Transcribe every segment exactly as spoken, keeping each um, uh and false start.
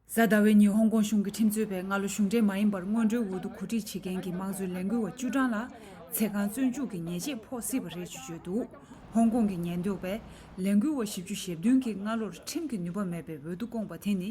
གཟའ་ཟླ་བའི་ཉིན་ཧོང་ཀོང་གཞུང་གི་ཁྲིམས་རྩོད་པས་སྔ་ལོ་གཞུང་འབྲེལ་མ་ཡིན་པར་སྔོན་འགྲོའི་འོས་བསྡུ་གོ་སྒྲིག་བྱེད་མཁན་གྱི་དམངས་གཙོའི་ལས་འགུལ་བ་བཅུ་གྲངས་ལ་ཚེ་གང་བཙོན་འཇུག་གི་ཉེས་ཆད་ཕོག་སྲིད་པ་རེད་ཅེས་བརྗོད་འདུག་ཧོང་ཀོང་གི་ཉེན་རྟོག་པས་ལས་འགུལ་བ་བཞི་བཅུ་ཞེ་བདུན་གྱིས་སྔ་ལོར་ཁྲིམས་ཀྱི་ནུས་པ་མེད་པའི་འོས་བསྡུ་བསྐོངས་པ་དེ་ནི་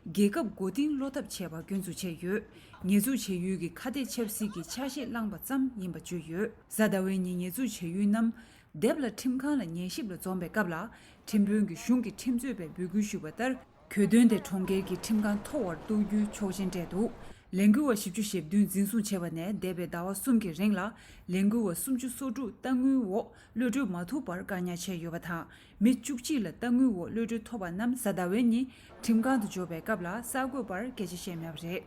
རྒྱལ་ཁབ་མགོ་རྟིང་སློག་ཐབས་བྱས་པ་སྐྱོན་འཛུགས་བྱས་ཡོད། ཉེས་འཛུགས་བྱ་ཡུལ་གྱི་ཁ་གཏད་ཆབ་སྲིད་ཀྱི་ཆ་ཤས་བླངས་པ་ཙམ་ཡིན་པ་བརྗོད་ཡོད། གཟའ་ཟླ་བའི་ཉིན་ཉེས་འཛུགས་བྱ་ཡུལ་རྣམས་སྡེབ་ལ་ཁྲིམས་ཁང་ལ་ཉན་ཞིབ་ལ་འཛོམས་པའི་སྐབས་ལ། ཁྲིམས་དཔོན་གྱིས་གཞུང་གི་ཁྲིམས་རྩོད་པས་འབོད་སྐུལ་ཞུས་པ་ལྟར། གྱོད་དོན་དེ་གྲོང་ཁྱེར་གྱི་ཁྲིམས་ཁང་མཐོ་བར་གཏོང་རྒྱུའི་ཆོག་མཆན་སྤྲད་འདུག་ལས་འགུལ་བ་བཞི་བཅུ་ཞེ་བདུན་འཛིན་བཟུང་བྱས་པ་ནས་འདས་པའི་ཟླ་བ་གསུམ་གྱི་རིང་ལ། ལས་འགུལ་བ་སུམ་ཅུ་སོ་དྲུག་གཏའ་དངུལ་འོག་གློད་གྲོལ་མ་ཐུབ་པར་བཀག་ཉར་བྱས་ཡོད་པ་དང་། མི་བཅུ་གཅིག་ལ་གཏའ་དངུལ་འོག་གློད་གྲོལ་ཐོབ་པ་རྣམས་གཟའ་ཟླ་བའི་ཉིན་ཁྲིམས་ཁང་དུ་འབྱོར་བའི་སྐབས་ལ་གསར་འགོད་པར་སྐད་ཆ་བཤད་མེད་པ་རེད།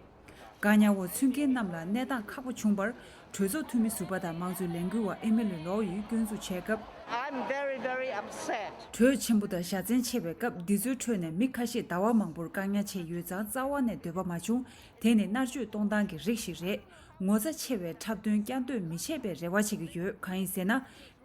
བཀག་ཉར་འོག་ཚུད་མཁན་རྣམས་ལ་གནས་སྟངས་ཁག་པོ་བྱུང་བར། གྲོས་ཚོགས་འཐུས་མི་ཟུར་པ་དང་དམངས་གཙོའི་ལས་འགུལ་བ་ཨེ་མི་ལི་ལོའུ་ཡིས་སྐྱོན་འཛུགས་བྱས་སྐབས། I'm very, very upset. གྲོས་ཆེན་པོ་དང་བཞའ་ཚན་ཆེ་བའི་སྐབས་འདི་ཚོའི་ཁྲོད་ནས་མི་ཁ་ཤས་ཟླ་བ་མང་པོར་བཀག་ཉར་བྱས་ཡོད་ཙང་རྩ་བ་ནས་འདོད་པ་མ་བྱུང་། དེ་ནི་མནར་གཅོད་གཏོང་སྟངས་ཀྱི་རིགས་ཤིག་རེད། ངོ་ཚ་ཆེ་བའི་འཁྲབ་སྟོན་བསྐྱར་ཟློས་མི་བྱེད་པའི་རེ་བ་བྱེད་ཀྱི་ཡོད། གང་ཡིན་ཟེར་ན།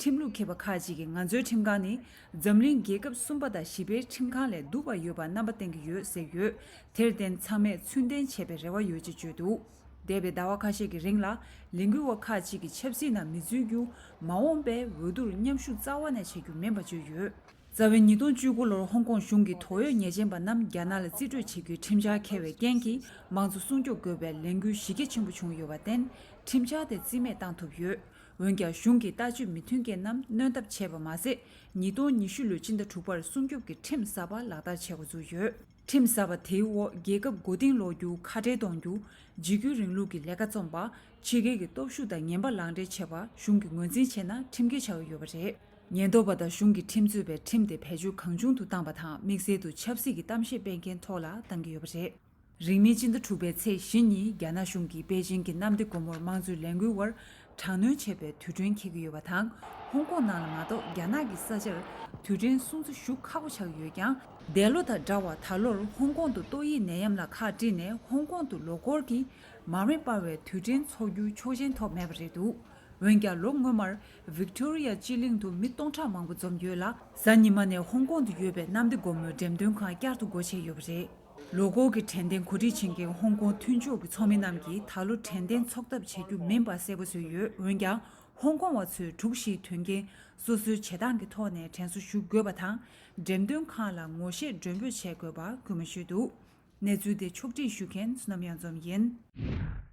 ཁྲིམས་ལུགས་མཁས་པ་ཁག་ཅིག་གིས་ང་ཚོའི་ཁྲིམས་ཁང་ནི་འཛམ་གླིང་རྒྱལ་ཁབ་གསུམ་པ་དང་བཞི་པའི་ཁྲིམས་ཁང་ལས་སྡུག་པ་ཡོད་པ་རྣམ་པ་བསྟན་གྱི་ཡོད་ཟེར་ཡོད། དེར་བརྟེན་ཚང་མས་ཚུལ་ལྡན་བྱེད་པའི་རེ་བ་ཡོད་ཅེས་བརྗོད་འདུག་འདས་པའི་ཟླ་བ་ཁ་ཤས་ཀྱི་རིང་ལ་ལས་འགུལ་བ་ཁག་ཅིག་གིས་ཆབ་སྲིད་ནང་མི་འཛུལ་རྒྱུ། མ་འོངས་པའི་འོས་བསྡུར་མཉམ་ཞུགས་རྩ་བ་ནས་བྱེད་རྒྱུ་མིན་པ་བརྗོད་ཡོད། རྩ་བའི་ཉིས་སྟོང་བཅུ་དགུ་ལོར་ཧོང་ཀོང་གཞུང་གིས་དོགས་ཡོད་ཉེས་ཅན་པ་རྣམས་རྒྱ་ནག་ལ་རྩིས་སྤྲོད་བྱེད་རྒྱུའི་ཁྲིམས་འཆར་འཁེལ་བའི་རྐྱེན་གྱིས་དམངས་གཙོ་སྲུང་སྐྱོབ་དགོས་པའི་ལས་འགུལ་གཞི་རྒྱ་ཆེན་པོ་བྱུང་ཡོད་པར་བརྟེན། ཁྲིམས་འཆར་དེ་རྩིས་མེད་བཏང་ཐུབ་ཡོད། འོན་ཀྱང་གཞུང་གིས་ལྟ་སྤྱོད་མི་མཐུན་རྐྱེན་རྣམས་གནོན་ཐབས་བྱས་པ་མ་ཟད། ཉིས་སྟོང་ཉི་ཤུ་ལོའི་སྤྱི་ཟླ་དྲུག་པར་སྲུང་སྐྱོབ་ཀྱི་ཁྲིམས་གསར་པ་ལག་བསྟར་བྱེད་འགོ་བཙུགས་ཡོད། ཁྲིམས་གསར་པ་དེའི་འོག་རྒྱལ་ཁབ་མགོ་རྟིང་སློག་རྒྱུ། ཁ་བྲལ་གཏོང་རྒྱུ། འཇིགས་སྐུལ་རིང་ལུགས་ཀྱི་ལས་ཀ་རྩོམ་པ། ཕྱི་རྒྱལ་གྱི་སྟོབས་ཤུགས་དང་ངན་པ་ལག་འབྲེལ་བྱེད་པ་གཞུང་གིས་ངོས་འཛིན་བྱས་ན་ཁྲིམས་འགལ་ཆགས་ཀྱི་ཡོད་པ་རེད། ཉེན་རྟོག་པ་དང་གཞུང་གིས་ཁྲིམས་རྩོད་པའི་ཁྲིམས་དེ་བེད་སྤྱོད་གང་བྱུང་དུ་བཏང་པ་དང་། དམིགས་བསལ་དུ་ཆབ་སྲིད་ཀྱི་གཏམ་བཤད་སྤེལ་མཁན་ཐོག་ལ་བཏང་གི་ཡོད་པ་རེད། རིང་མིན་སྤྱི་ཟླ་དྲུག་པའི་ཚེས་བཞི་ཉིན་རྒྱ་ནག་གཞུང་གིས་པེ་ཅིང་གི་གནམ་བདེ་སྒོ་མོར་དམངས་གཙོའི་ལས་འགུལ་བར་དྲག་གནོན་བྱས་པའི་དུས་དྲན་འཁེལ་གྱི་ཡོད་པ་དང་། ཧོང་ཀོང་ནང་ལ་མ་གཏོགས་རྒྱ་ནག་གི་ས་ཆར་དུས་དྲན་སྲུང་བརྩི་ཞུ་ཁག་པོ་ཆགས་ཀྱི་ཡོད་ཀྱང་། འདས་ལོ་དང་འདྲ་བར་ད་ལོར་ཧོང་ཀོང་དུ་ཏོག་དབྱིབས་ནད་ཡམས་ལ་ཁག་དཀྲིས་ནས་ཧོང་ཀོང་དུ་ལོ་འཁོར་གྱི་མར་མེ་སྤར་བའི་དུས་དྲན་འཚོགས་རྒྱུའི་ཆོག་མཆན་ཐོབ་མེད་པ་རེད་འདུག་འོན་ཀྱང་ལོ་སྔོན་མར་ཝིག་ཏོ་རི་ཡ་སྤྱི་གླིང་དུ་མི་སྟོང་ཕྲག་མང་པོ་འཛོམས་ཡོད་ལ། གཟའ་ཉི་མ་ནས་ཧོང་ཀོང་དུ་ཡོད་པའི་གནམ་བདེ་སྒོ་མོའི་འགྲེམས་སྟོན་ཁང་བསྐྱར་དུ་སྒོ་ཕྱེ་ཡོད་པ་རེད། ལོ་འཁོར་གྱི་དྲན་རྟེན་གོ་སྒྲིག་བྱེད་མཁན་ཧོང་ཀོང་མཐུན་ཕྱོགས་ཀྱི་ཚོགས་མི་རྣམས་ཀྱིས་ད་ལོ་དྲན་རྟེན་འཚོགས་ཐབས་བྱ་རྒྱུ་མིན་པ་གསལ་པོ་བཟོས་ཡོད། འོན་ཀྱང་ཧོང་ཀོང་བ་ཚོས་དྲུག་བཞིའི་དོན་རྐྱེན་སོ་སོའི་བྱེད་སྟངས་ཀྱི་ཐོག་ནས་དྲན་གསོ་ཞུ་དགོས་པ་དང་། འགྲེམས་སྟོན་ཁང་ལ་ངོ་ཤེས་མགྲོན་འབོད་བྱེད་དགོས་པ་སྐུལ་མ་ཞུས་འདུག་གནས་ཚུལ་དེ་ཕྱོགས་སྒྲིག་ཞུ་མཁན་བསོད་ནམས་གཡང་འཛོམས་ཡིན།